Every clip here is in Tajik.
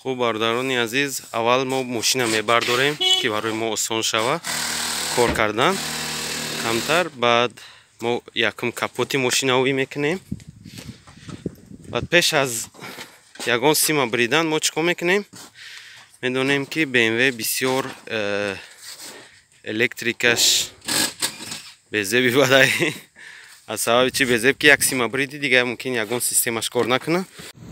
Хуб, бародарони азиз, аввал мо мошина мебардорем, ки барои мо осон шава кор кардан камтар. Баъд мо якум капоти мошина ӯй мекунем. Баъд пеш аз ягон сима бридан мо чӣ кор мекунем? Медонем, ки BMW бисёр электрикаш безеби бадай. Аз сабаби чи безеб, ки як сима бриди, дигар мумкин ягон системаш кор накунад.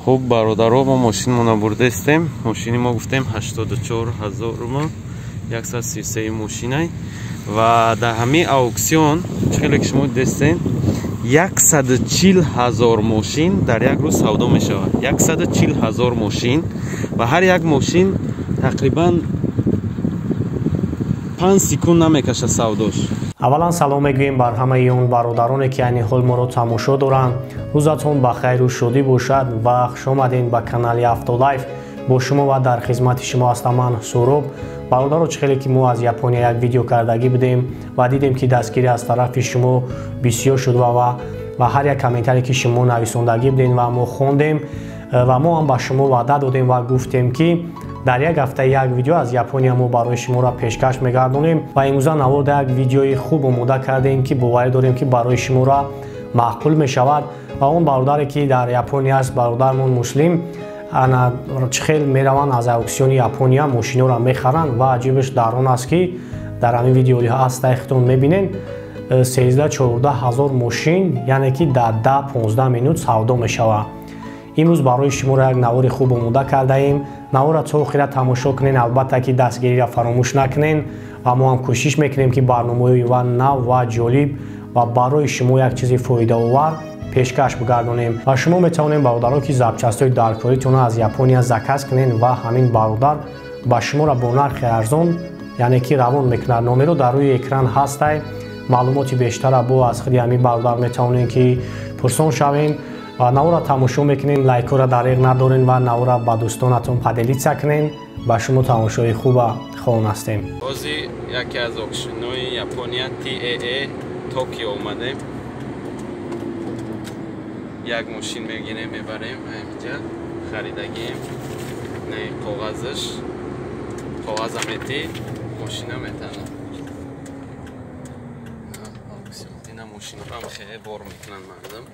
Хуб, бародаро, мо мошинмона бурдестем. Мошини мо гуфтем 84133 мошинай ва дар ҳамин ауксион, чӣ хеле ки шумо дидестем, 140 000 мошин дар як рӯз савдо мешавад. 140 000 мошин ва ҳар як мошин тақрибан 5 секунд намекашад савдош. Аввалан салом мегӯем бар ҳамаи он бародароне, ки айни ҳол моро тамошо доранд. Рӯзатон ба хайру шодӣ бошад ва хуш омадем ба канали Автолайф. Бо шумо ва дар хизмати шумо ҳастам ман, Суҳроб. Бародаро, чӣ хеле ки мо аз Япония як видео кардагӣ будем ва дидем, ки дастгирӣ аз тарафи шумо бисёр шуд ва ҳар як комментаре, ки шумо нависондагӣ будем ва мо хондем, ва мо ҳам ба шумо ваъда додем ва гуфтем, ки дар як ҳафта як видео аз Япония мо барои шуморо пешкаш мегардонем. Ва имрӯза наворда як видеои хуб омода кардем, ки боварӣ дорем, ки барои шуморо маъқул мешавад. Ва он бародаре, ки дар Япония аст, бародармон Муслим, ана чӣ хел мераванд, аз ауксиони Япония мошиноро мехаранд. Ва аҷибаш дар он аст, ки дар ҳамин видеои ҳаст, худтон мебинед, 13-14 ҳазор мошин, яъне ки дар 10-15 минут савдо мешавад. Имрӯз барои шуморо як навори хуб омода кардаем. Наворро то охира тамошо кунен, албатта ки дастгириро фаромӯш накунен. Ва мо ҳам кӯшиш мекунем, ки барномаҳои ва нав ва ҷолиб ва барои шумо як чизи фоидаовар пешкаш бигардонем. Ва шумо метавонед, бародаро, ки запчастҳои даркоритонро аз Япония заказ кунен ва ҳамин бародар ба шуморо бо нархи арзон, яъне ки равон мекунад. Номеро дар рӯи экран ҳастай. Маълумоти бештара бо аз худи ҳамин бародар метавонем, ки пурсон шавем. Ва наворро тамошо мекунем, лайкҳоро дареғ надорен ва наворро ба дӯстонатон поделиться кунен. Ба шумо тамошои хуба хоҳон ҳастем. Бози яке аз ауксионҳои Япония TAA Токио омадем. Як мошин мегирем, мебарем ҳаминҷа, харидагием. Не, коғазаш, коғаза мети, мошина метана. Ина мошинҳоам хеле бор мекунанд мардум.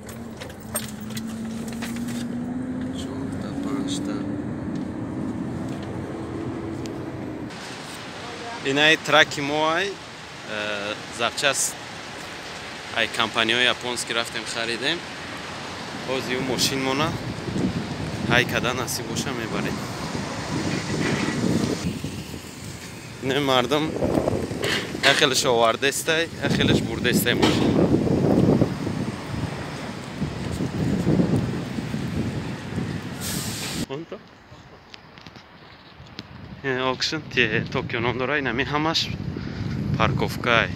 Чорта, панҷта. Инаи траки мо ай запчаст ай компанияҳои японский рафтем, харидем. Бози ӯ мошинмона ҳай када насиб боша мебарем. Ина мардум як хелеш овардестай, як хелеш бурдестай мошинро. Auction Токио ном дора. Инами ҳамаш парковкай.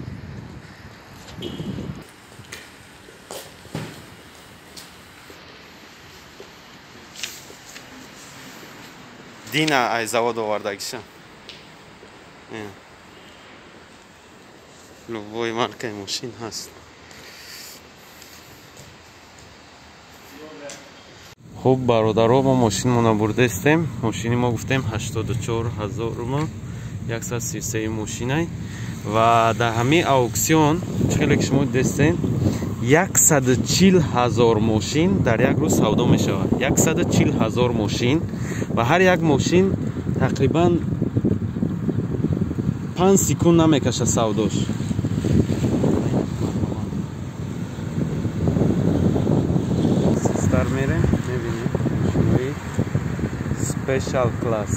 Дина ай завод овардагиша. Любой маркаи мошин ҳаст. Хуб, бародаро, мо мошинмона бурдестем. Мошини мо гуфтем 84133 мошинай ва дар ҳамин ауксион, чӣ хеле ки шумо дидестем, 140 000 мошин дар як рӯз савдо мешавад. 140 000 мошин ва ҳар як мошин тақрибан 5 секунд намекашад савдош. Систар мерем, мебинем мошинои спешал класс.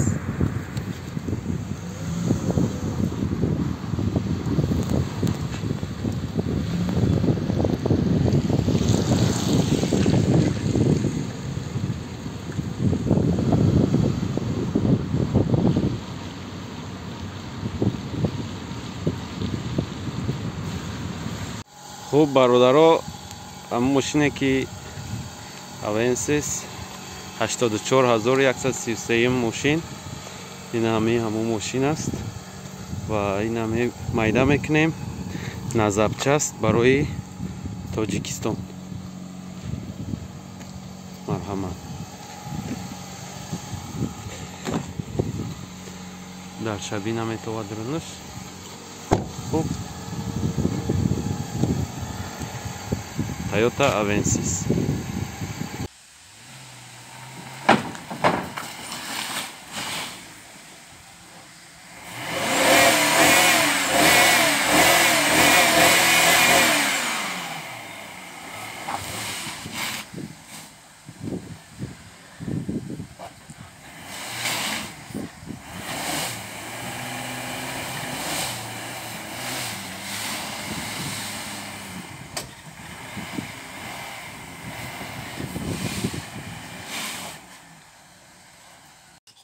Хуб, бародаро, ҳамон мошине, ки Avensis 84133 мошин, ин ҳамин ҳамон мошин аст ва ин ҳами майда мекунем на запчаст барои Тоҷикистон. Марҳамат. Дар шабӣ наметовад рунаш. Хуб, Toyota Avensis.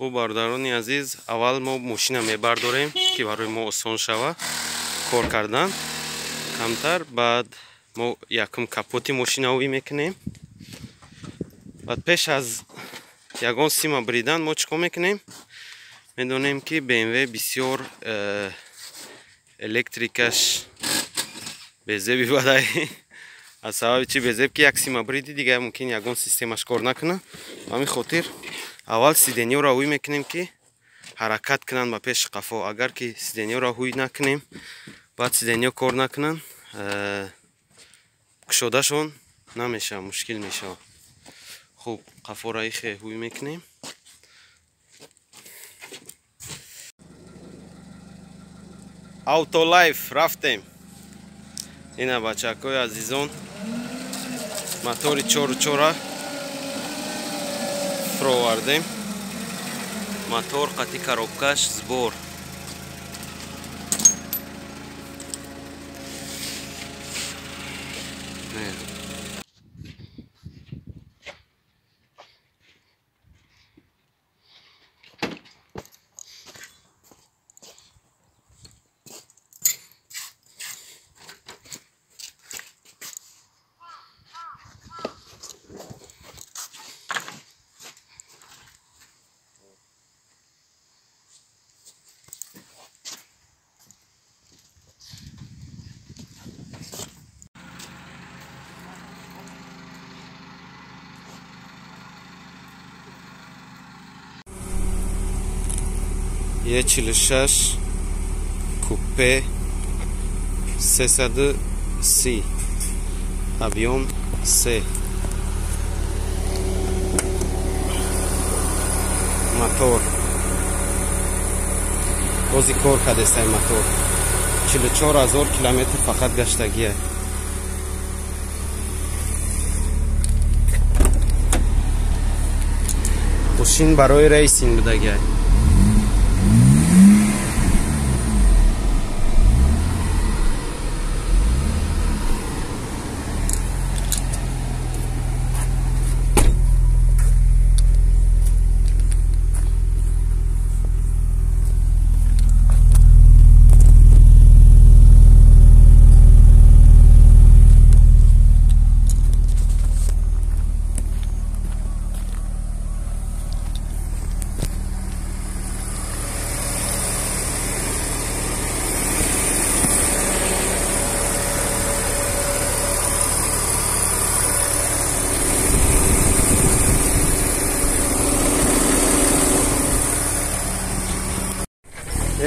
Хуб, бародарони азиз, аввал мо мошина мебардорем, ки барои мо осон шава кор кардан камтар. Баъд мо якум капоти мошина ҳувӣ мекунем. Баъд пеш аз ягон сима бридан мо чӣ кор мекунем? Медонем, ки BMW бисёр электрикаш безеби бадай. Аз сабаби чи безеб? Ки як сима бриди, дигар мумкин ягон системаш кор накунад. Ба ҳамин хотир аввал сиденьёро ҳуй мекунем, ки ҳаракат кунанд ба пеши қафо. Агар ки сиденьёро ҳуй накунем, баъд сиденьё кор накунанд, кушодашон намешавад, мушкил мешавад. Хуб, қафоро ихе ҳуй мекунем. Автолайф рафтем. Ина, бачакҳои азизон, мотори чору чора фуровардем. Мотор қати коробкаш сбор. Е46 купе 330, объем С, мотор бози кор кардестай. Мотор 44 ҳазор километр фақат гаштагия. Мошин барои racing будагия.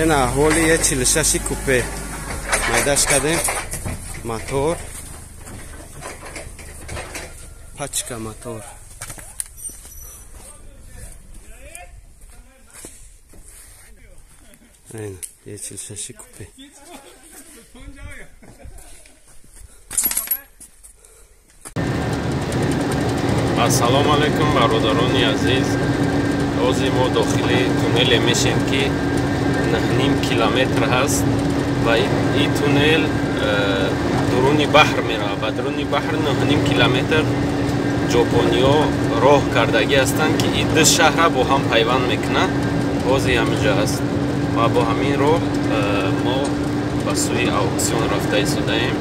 Ина аҳволи Е46 купе майдаш кардем. Мотор пачка, мотор ина Е46 купе. Ассалому алайкум, бародарони азиз. Ҳозир мо дохили туннеле мешем, ки 9,5 километр ҳаст ва ин туннел дуруни баҳр меравад. Ба дуруни баҳр 9,5 километр ҷопониҳо роҳ кардагӣ ҳастанд, ки ин ду шаҳрра бо ҳам пайванд мекунанд. Ҳозир ҳаминҷо аст ва бо ҳамин роҳ мо ба сӯи ауксион рафта истодаем.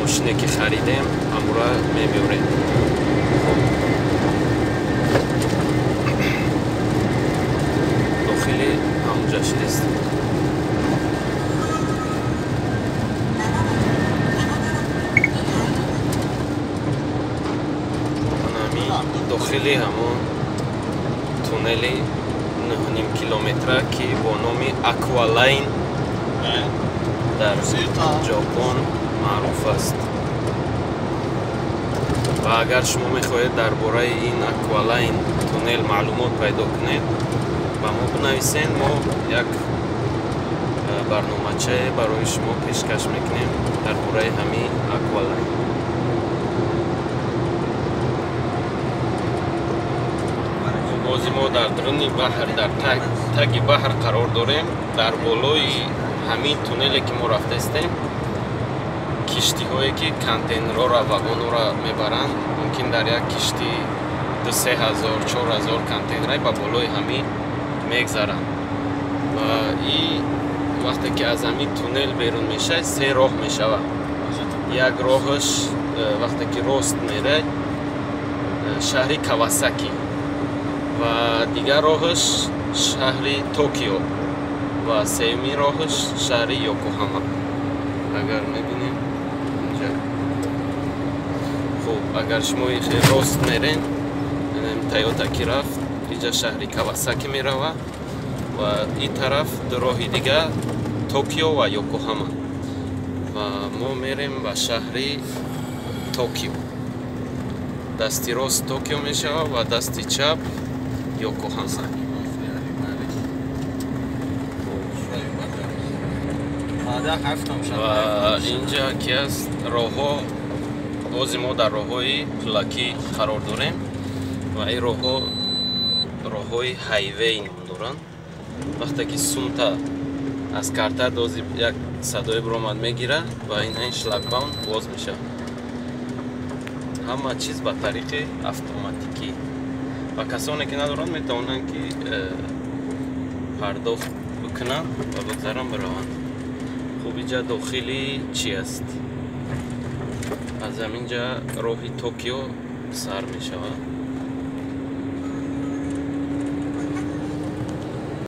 Мошине ки харидем, ҳамура мебиёрем. Дохили ҳамунҷа шудест. Дохили ҳамон туннели 9.5 километра ки бо номи Аквалайн дар Ҷопон маъруф аст. Ва агар шумо мехоҳед дар бораи ин Аквалайн туннел маълумот пайдо кунед, ба мо бинависед, мо як барномачае барои шумо пешкаш мекунем дар бораи ҳамин Аквалайн. Бози мо дар даруни баҳр, дар таги баҳр қарор дорем. Дар болои ҳамин туннеле ки мо рафтаистем, киштиҳое ки контейнерҳоро, вагонҳоро мебаранд, мумкин дар як киштӣ 2-3 ҳазор, 4 ҳазор контейнерҳо ба болои ҳамин мегзаранд. Ва и вақте ки аз ҳамин туннел берун мешавад, се роҳ мешавад. Як роҳаш вақте ки рост мерад, шаҳри Кавасаки, ва дигар роҳаш шаҳри Токио, ва сеюмин роҳаш шаҳри Йокохама. Агар мебинем инҷа, хуб, агар шумо рост мерен, Тойота ки рафт, инҷа шаҳри Кавасаки мерава, ва ин тараф ду роҳи дига Токио ва Йокохама. Ва мо мерем ба шаҳри Токио. Дасти рост Токио мешава ва дасти чап Йокохама. Ва инҷа ки аст роҳҳо, бози мо дар роҳҳои пулакӣ қарор дорем ва ин роҳҳо роҳҳои хайвей ном доранд. Вақте ки сумта аз карта дози як садои биромад мегирад ва ин шлагбаум боз мешавад. Ҳама чиз ба тариқи автоматикӣ. Ва касоне ки надоранд метавонанд ки пардохт бикунанд ва бигзаранд бираванд. Хуб, инҷа дохили чӣ аст? Аз ҳаминҷа роҳи Токио сар мешавад.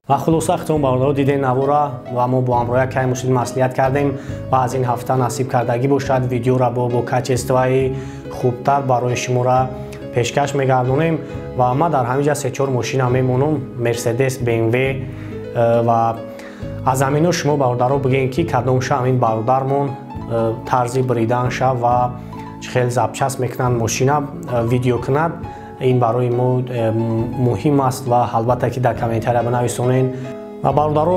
Ва хулоса хитон бародаро дидем навора ва мо бо ҳамроҳ акай Муслим маслиҳат кардем ва аз ин ҳафта насиб кардагӣ бошад видеора бо качествои хубтар барои шуморо пешкаш мегардонем. Ва ман дар ҳамин ҷа 3-4 мошина мемонам, Мерседес, БМВ, ва аз ҳамино шумо бародаро бигӯед ки кадомша ҳамин бародармон тарзи бриданша ва чӣ хел запчас мекунанд мошина видео кунад. Ин барои мо муҳим аст ва албатта ки дар комментария бинависонед. Ва бародаро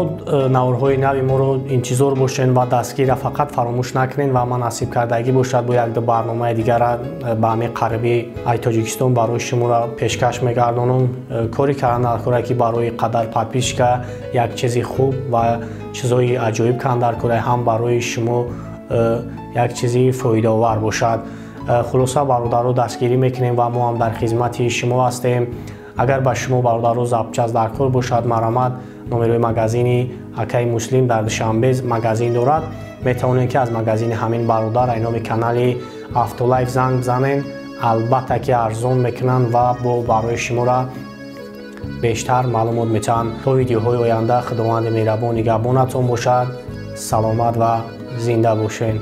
наворҳои нави моро интизор бошед ва дастгирра фақат фаромӯш накунед ва ман насиб кардагӣ бошад бо як ду барномаи дигара ба ҳамин қариби ай Тоҷикистон барои шуморо пешкаш мегардонам. Кори кардан дар коре ки барои қадар подписчика як чизи хуб ва чизҳои аҷоиб кардан дар коре ҳам барои шумо як чизи фоидаовар бошад. Хулоса бародаро дастгирӣ мекунем ва мо ҳам дар хизмати шумо ҳастем. Агар ба шумо бародаро запчас дар кор бошад, марамат номерои магазини акаи Муслим дар Душанбе магазин дорад. Метавонед ки аз магазини ҳамин бародар ай номи канали Автолайф занг бизанед. Албатта ки арзон мекунанд ва бо барои шуморо бештар маълумот метиҳанд. То видеоҳои оянда Худованди меҳрабон нигаҳбонатон бошад. Саломат ва зинда бошед.